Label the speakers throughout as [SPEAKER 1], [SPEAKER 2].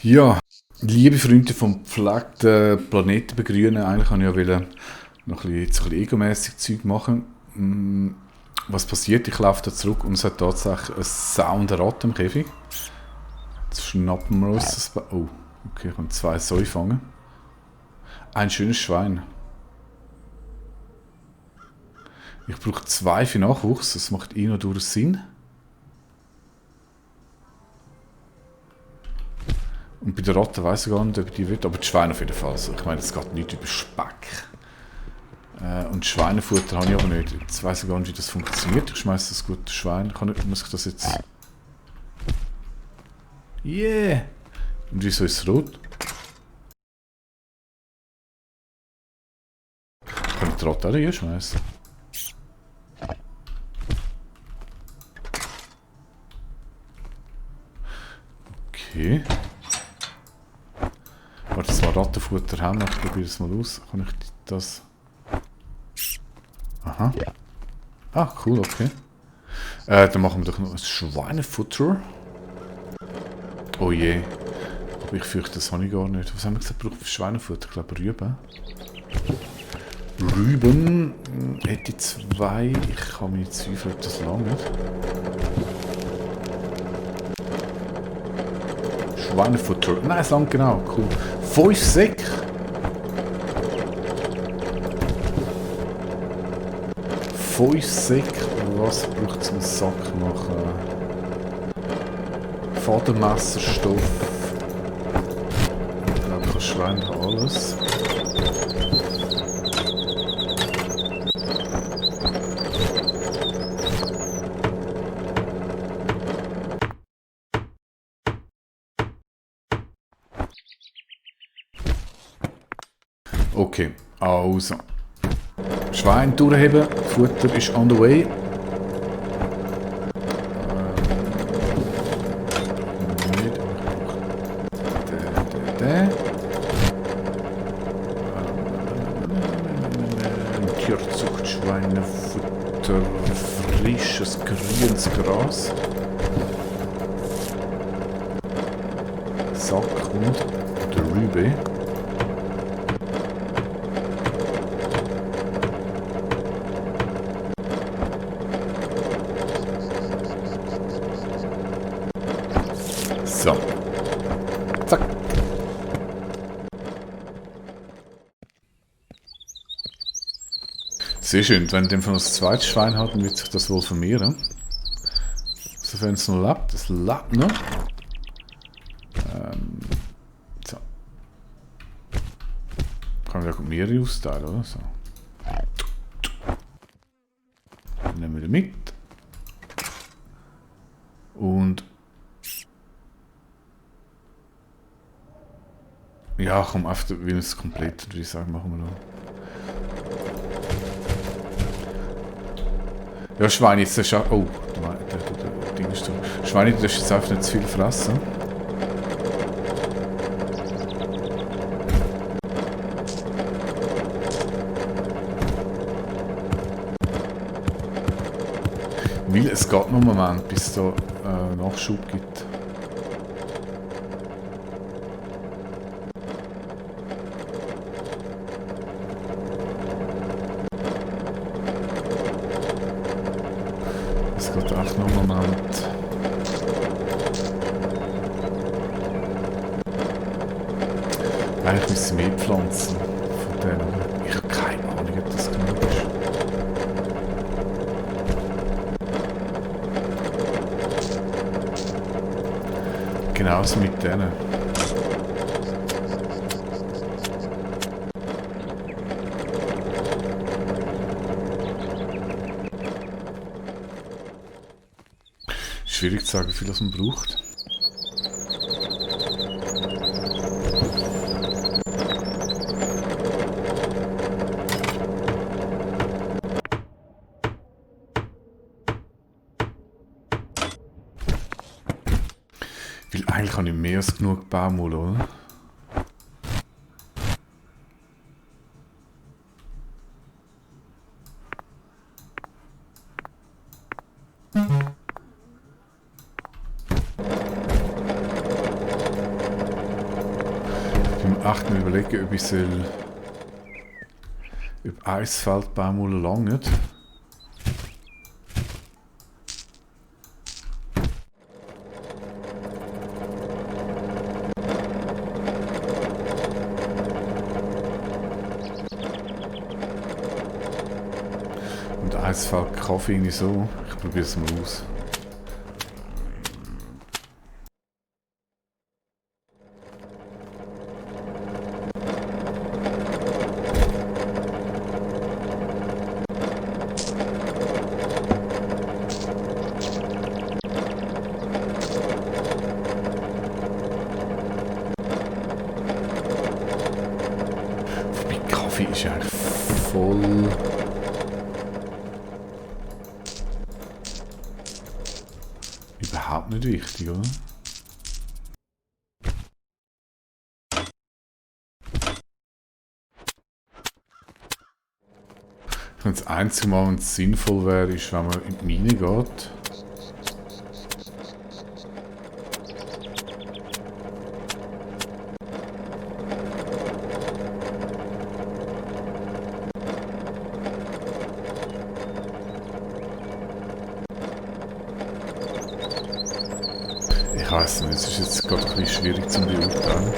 [SPEAKER 1] Ja, liebe Freunde vom gepflegten Planeten begrünen, eigentlich wollte ich ja noch ein bisschen egomässig Zeug machen. Was passiert? Ich laufe da zurück und es hat tatsächlich einen sauenden Rat im Käfig. Jetzt schnappen wir uns das. Oh, okay, ich kann zwei Säue fangen. Ein schönes Schwein. Ich brauche zwei für Nachwuchs, das macht eh noch durch Sinn. Und bei der Ratte weiss ich gar nicht, ob die wird, aber die Schweine auf jeden Fall. Also, ich meine, es geht nicht über Speck. Und Schweinefutter habe ich aber nicht. Jetzt weiss ich gar nicht, wie das funktioniert. Ich schmeiße das gute Schwein. Muss ich das jetzt... Yeah! Und wieso ist es rot? Kann ich die Ratte auch hier schmeißen? Okay. Warte, dass wir Rattenfutter haben. Ich probiere es mal aus. Kann ich das... Aha. Ah, cool, okay. Dann machen wir doch noch ein Schweinefutter. Oh je. Aber ich fürchte, das habe ich gar nicht. Was haben wir gesagt, braucht für Schweinefutter? Ich glaube Rüben. Rüben hätte ich zwei. Ich kann mir Zweifel, ob das lange. Schweinefutter. Nein, es langt genau. Cool. 5 Säcke. 5 Säcke. Was braucht es einen Sack machen? Fadenmesserstoff. Ich glaube, das Schwein hat alles. Okay, also. Schwein durchheben, Futter ist on the way. Tierzuchtschweinefutter, frisches grünes Gras. Sack und der Rübe. So. Zack. Sehr schön. Wenn wir das zweite Schwein haben, wird sich das wohl vermehren. Sofern es noch lebt. Es lebt noch. So. Kann ich auch mehrere austeilen, oder? So. Nehmen wir mit. Und ja, komm, einfach, wie es komplett, würde ich sagen, machen wir noch. Ja, Schweine, jetzt ist oh, der Ding ist da. Schweine, du darfst jetzt einfach nicht zu viel fressen. Weil es geht noch einen Moment, bis es da Nachschub gibt. Es geht echt noch einen Moment. Eigentlich müssen wir mehr pflanzen von denen. Ich habe keine Ahnung, ob das genug ist. Genauso mit denen. Schwierig zu sagen, wie viel das man braucht. Weil eigentlich habe ich mehr als genug Baumwolle, oder? echt mal überlegen, ob ich soll ob Eisfeldbaumwolle langt. Und Eisfeld Kaffee irgendwie so. Ich probiere es mal aus. Kaffee ist ja eigentlich voll. Überhaupt nicht wichtig, oder? Ich finde, das einzige Mal, wenn es sinnvoll wäre, ist, wenn man in die Mine geht. Ich weiß nicht, es ist jetzt gerade ein bisschen schwierig zu beurteilen.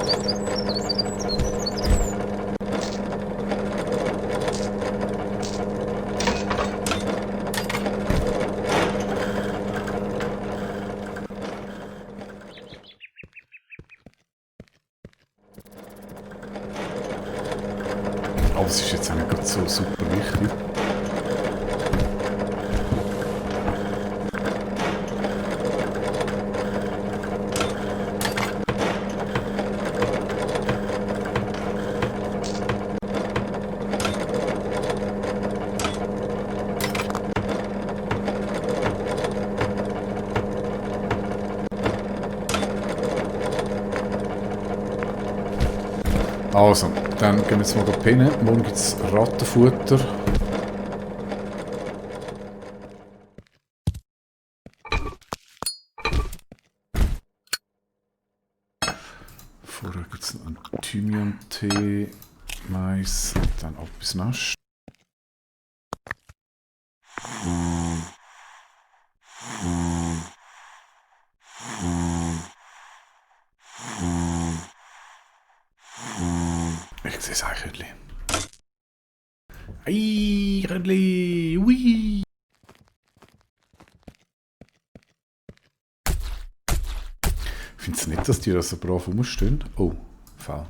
[SPEAKER 1] Aber es ist jetzt auch nicht gerade so super wichtig. Also, dann gehen wir jetzt mal pennen. Morgen gibt es Rattenfutter. Vorher gibt es noch einen Thymian-Tee, Mais, dann auch bis Nasch. Ich sehe es eigentlich. Ei, Rödli, ui. Ich finde es nicht, dass die da so brav rumstehen. Oh, faul.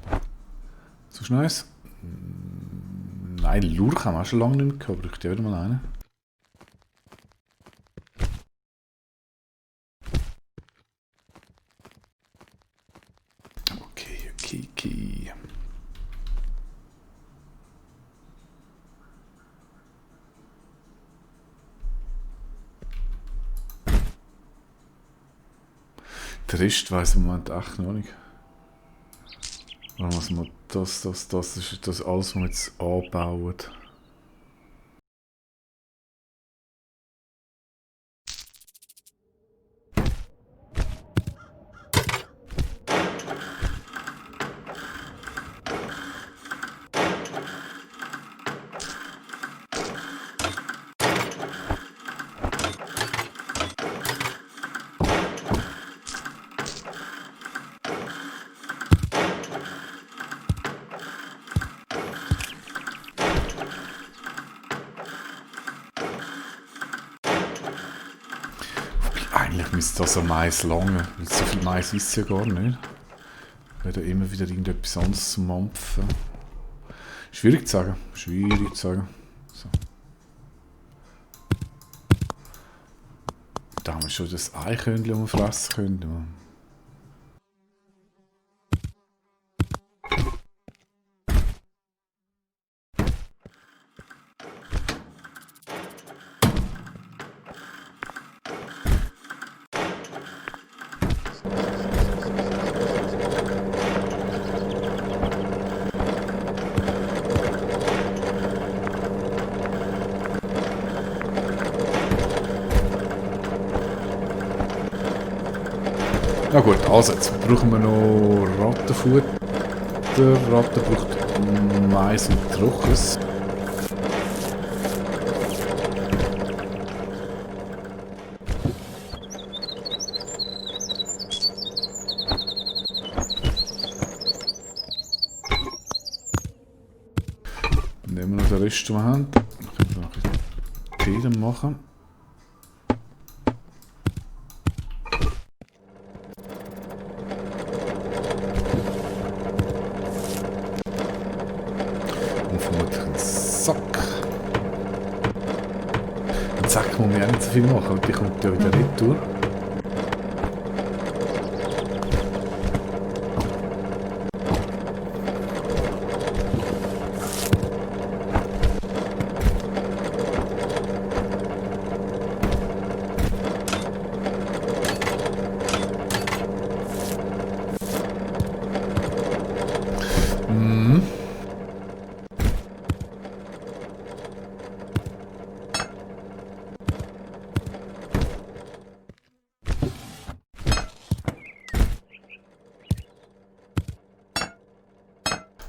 [SPEAKER 1] So schnell ist. Nein, Lurch haben wir auch schon lange nicht mehr gehabt. Brauche ich dir wieder mal einen? Okay. Der Rest weiss im Moment echt noch nicht. Was man das ist das alles, was wir jetzt anbauen. Eigentlich müsste das am Mais lange, weil so viel Mais ist es ja gar nicht. Wäre immer wieder irgendetwas anderes zum Mampfen. Schwierig zu sagen. So. Da haben wir schon das Eichhörnchen, das wir fressen können. Na gut, also jetzt brauchen wir noch Rattenfutter. Der Ratte braucht Mais und Trockenes. Nehmen wir noch den Rest, den wir haben. Dann können wir noch ein bisschen Tee machen. Und vermutlich einen Sack. Einen Sack muss man auch nicht so viel machen, und die kommt ja wieder retour.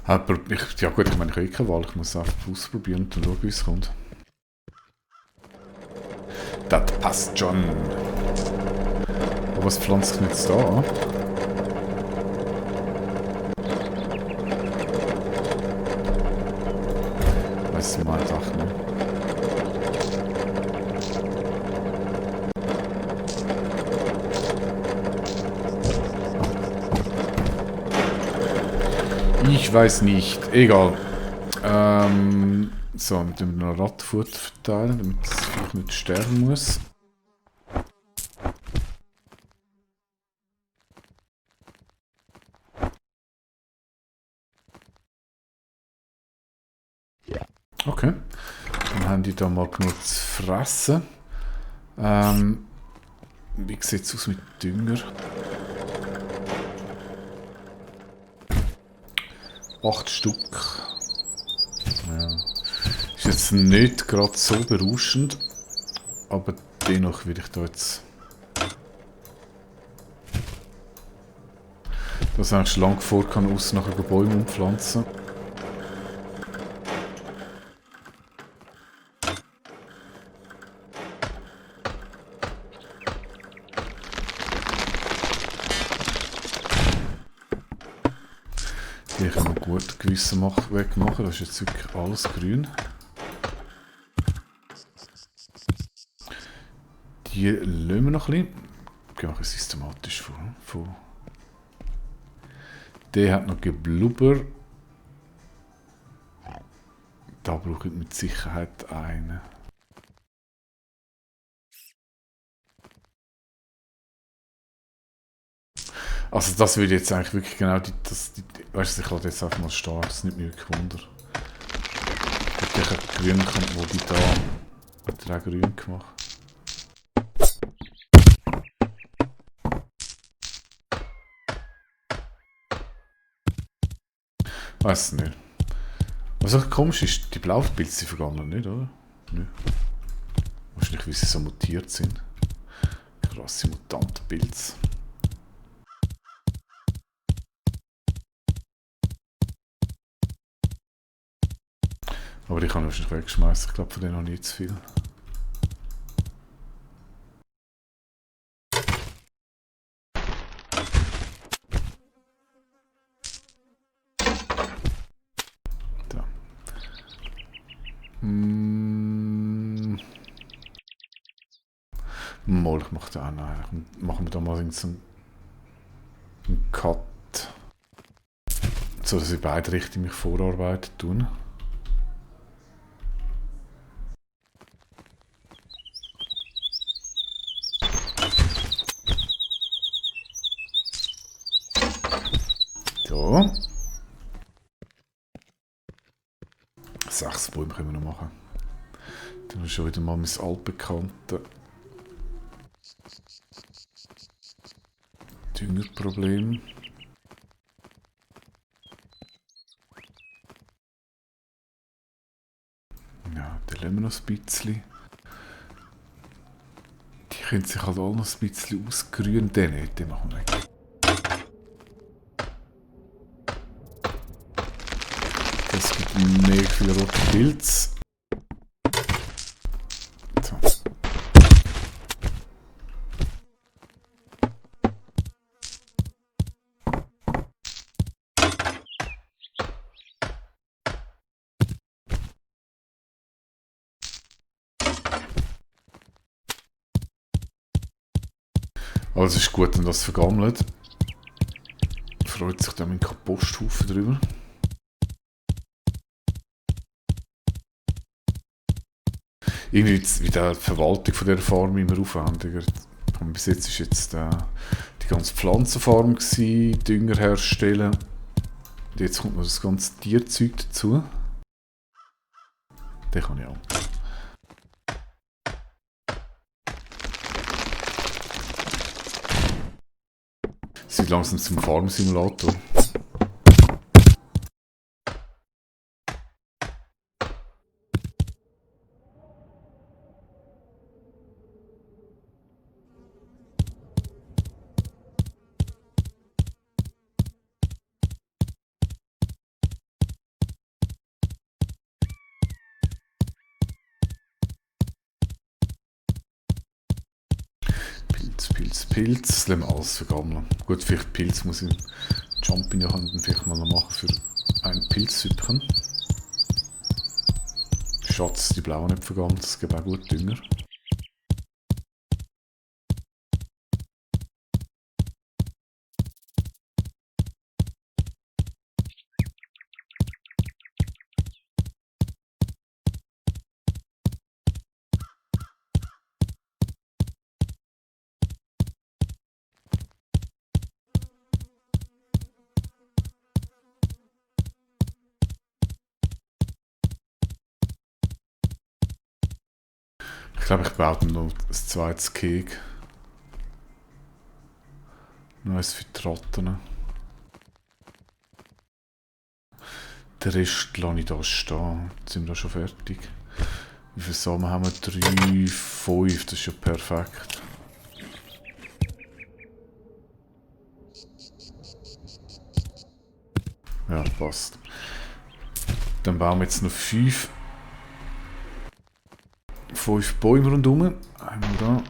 [SPEAKER 1] Aber ja gut, ich meine, ich habe eh keine Wahl, ich muss einfach ausprobieren und dann schauen, wie es kommt. Das passt schon. Aber was pflanzt ich jetzt da an? Weiss ich mal einfach nicht. Ich weiß nicht. Egal. So, mit dem Radfutter verteilen, damit es vielleicht nicht sterben muss. Okay. Dann haben die da mal genug zu fressen. Wie sieht es aus mit Dünger? 8 Stück. Ja. Ist jetzt nicht gerade so berauschend, aber dennoch will ich da jetzt das eigentlich lang vor kann aus nachher Bäume umpflanzen. Die können wir gut gewissen Weg machen. Das ist jetzt wirklich alles grün. Die lassen wir noch ein bisschen. Gehen wir systematisch vor. Der hat noch Geblubber. Da brauche ich mit Sicherheit einen. Also das würde jetzt eigentlich wirklich genau weißt du, ich lade jetzt einfach mal stehen, das nimmt mich wirklich Wunder. Ich habe grün kommt, wo die da hat er auch grün gemacht. Weiß nicht. Was auch komisch ist, die Blaupilze sind vergangen, nicht, oder? Nicht. Wahrscheinlich, weil sie so mutiert sind. Krasse Mutantpilze. Aber die kann ich wahrscheinlich wegschmeißen. Ich glaube, von denen noch nicht zu viel. Da. Mal, ich mache da auch noch. Machen wir da mal so einen Cut. So, dass ich beide Richtungen mich vorarbeiten tun. So. 6 Bäume können wir noch machen. Dann ist schon wieder mal mein altbekanntes Düngerproblem. Ja, den lassen wir noch ein bisschen. Die können sich halt alle noch ein bisschen ausgrünen. Den nicht, den machen wir weg. Es gibt mega viele rote Pilze. So. Also es ist gut, wenn das vergammelt. Freut sich da mein Komposthaufen drüber. Irgendwie wie die Verwaltung von dieser Farm immer aufwendiger. Bis jetzt war jetzt die ganze Pflanzenfarm gewesen, Dünger herstellen. Und jetzt kommt noch das ganze Tierzeug dazu. Den kann ich auch. Es wird langsam zum Farm-Simulator. Pilz, das lassen wir alles vergammeln. Gut, vielleicht Pilz muss ich Champignon vielleicht mal noch machen für ein Pilzsüppchen. Schatz, die blauen nicht vergammelt, das gibt auch gut Dünger. Ich glaube, ich baue noch ein zweites Keg. Neues für die Ratten. Den Rest lasse ich da stehen. Jetzt sind wir da schon fertig. Wie viele Samen haben wir? 3, 5. Das ist ja perfekt. Ja, passt. Dann bauen wir jetzt noch 5 Bäume rundherum. Einmal da.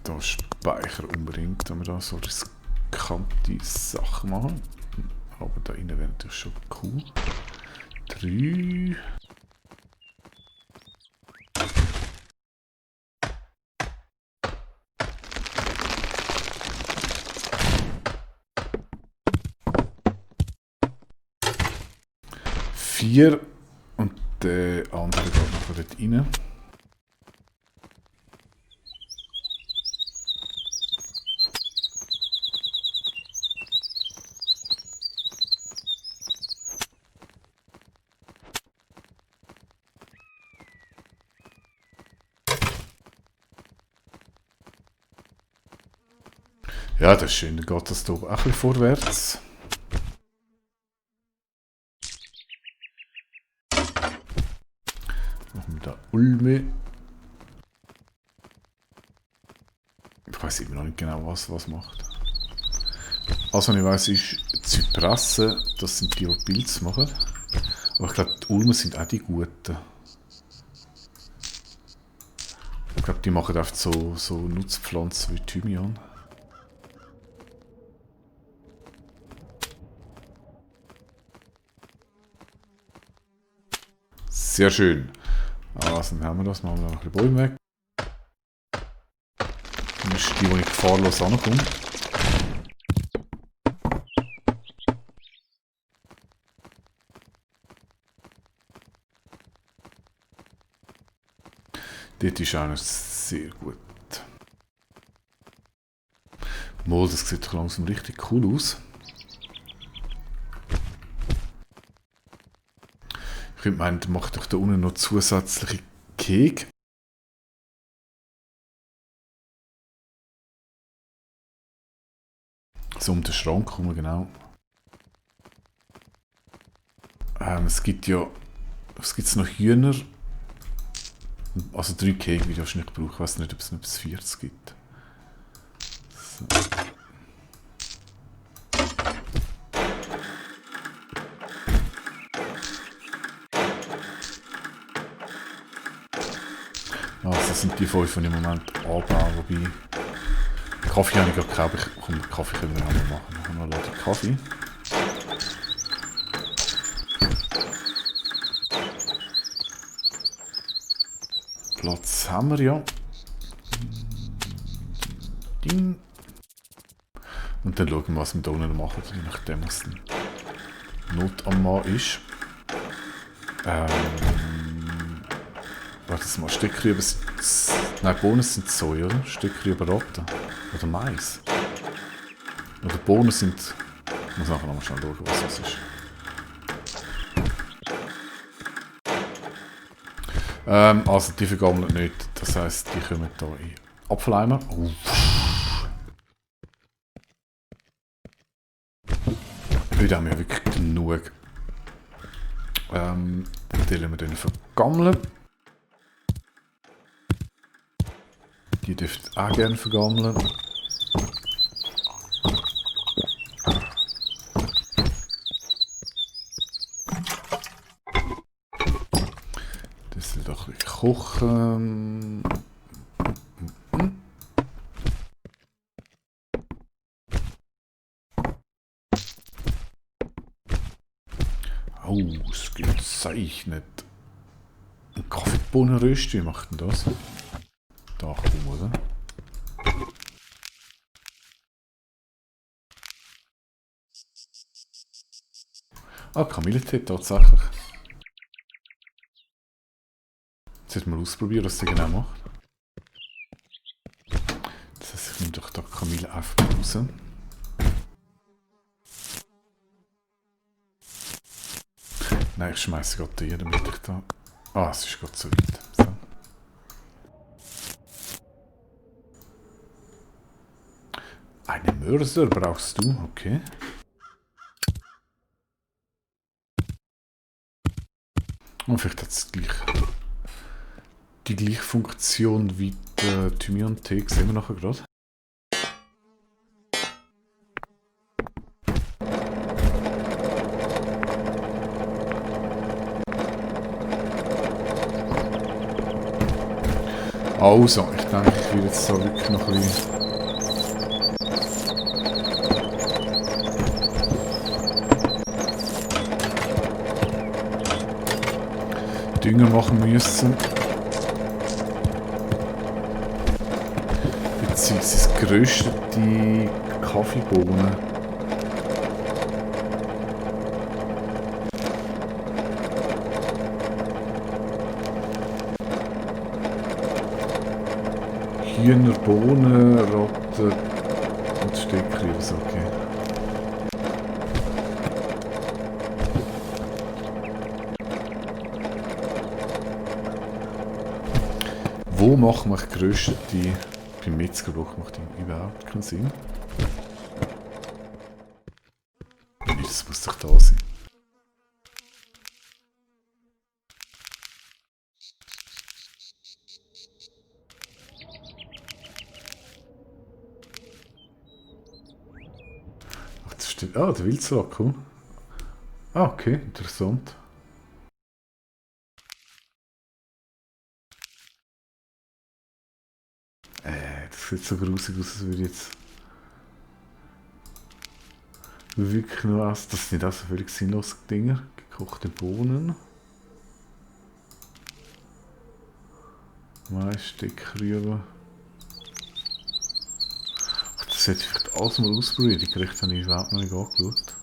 [SPEAKER 1] Da speichern unbedingt, wenn wir da so riskante Sachen machen. Aber da innen wäre natürlich schon cool. 3. Und der andere geht noch dort rein. Ja, das ist schön, dann geht das hier auch ein bisschen vorwärts. Machen wir da Ulme. Ich weiß immer noch nicht genau, was macht. Also, ich weiß, ist Zypressen, das sind die Pilze machen. Aber ich glaube, die Ulmen sind auch die guten. Ich glaube, die machen oft so Nutzpflanzen wie Thymian. Sehr schön. Also, dann haben wir das. Machen wir noch ein bisschen Bäume weg. Das ist die, die ich gefahrlos ankomme. Dort ist eigentlich sehr gut. Mal, das sieht doch langsam richtig cool aus. Ich könnte meinen, macht doch da unten noch zusätzliche Kek. So um den Schrank herum, genau. Es gibt ja... Was gibt es noch? Hühner. Also 3 Kegel würde ich wahrscheinlich brauchen. Ich weiß nicht, ob es noch bis 40 gibt. So. Also das sind die 5, die ich im Moment anbaue. Wobei, Kaffee habe ich gerade gekauft. Komm, Kaffee können wir auch noch machen. Wir haben noch einen Kaffee. Platz haben wir ja. Ding. Und dann schauen wir, was wir da unten machen, je nachdem, was Not am Mann ist. Warte mal, Steckrüben sind... Nein, Bohnen sind Soja, oder? Steckrüben Ratten. Oder Mais. Oder Bohnen sind... Ich muss nachher nochmal schnell schauen, was das ist. Also die vergammeln nicht. Das heisst, die kommen hier in Apfeleimer. Heute haben wir wirklich genug. Die lassen wir dann vergammeln. Die dürft auch gerne vergammeln. Das soll doch ein bisschen kochen. Ausgezeichnet. Ein Kaffeebohnenröst, wie macht denn das? Da komm, oder? Ah, Kamillentee tatsächlich. Jetzt sollten wir ausprobieren, was der genau macht. Das heißt, ich nehme doch da Kamille einfach raus. Nein, ich schmeiße gerade die, damit ich da... Ah, es ist gerade zu weit. So. Einen Mörser brauchst du, okay. Und vielleicht hat es die gleiche Funktion wie der Thymian-Tee. Sehen wir nachher gerade. Also, ich denke, ich will jetzt so wirklich noch ein bisschen... Dünger machen müssen. Beziehungsweise geröstete Kaffeebohnen. Hühner, Bohnen, Ratten und Steckrüben, okay. Wo machen wir geröstete... Beim Metzgerblock macht überhaupt keinen Sinn. Das muss doch da sein. Ach, das steht... Ah, der Wildsackel. Ah, okay, interessant. Das sieht so gruselig aus, als würde jetzt... Wirklich nur was. Das sind auch so völlig sinnlose Dinger. Gekochte Bohnen. Mais, Steckrüben. Ach, das hätte ich vielleicht alles mal ausprobiert. Die Gerichte habe ich überhaupt noch nicht angeschaut.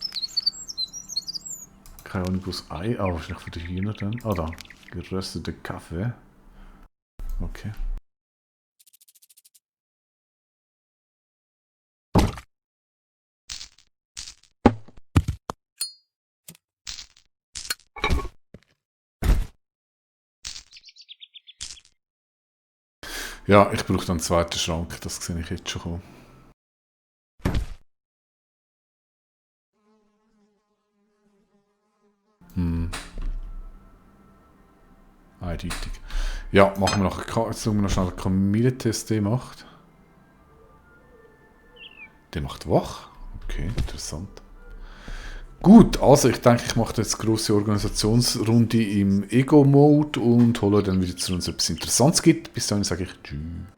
[SPEAKER 1] Keine Ahnung, wo das Ei... Ah, wahrscheinlich von den Hühnern dann. Ah, da. Gerösteter Kaffee. Okay. Ja, ich brauche dann einen zweiten Schrank. Das sehe ich jetzt schon kommen. Eindeutig. Ja, machen wir nachher. Jetzt schauen wir noch schnell einen Kamillentest, der macht. Der macht wach. Okay, interessant. Gut, also ich denke, ich mache jetzt eine grosse Organisationsrunde im Ego-Mode und hole dann wieder zu uns etwas Interessantes gibt. Bis dahin sage ich Tschüss.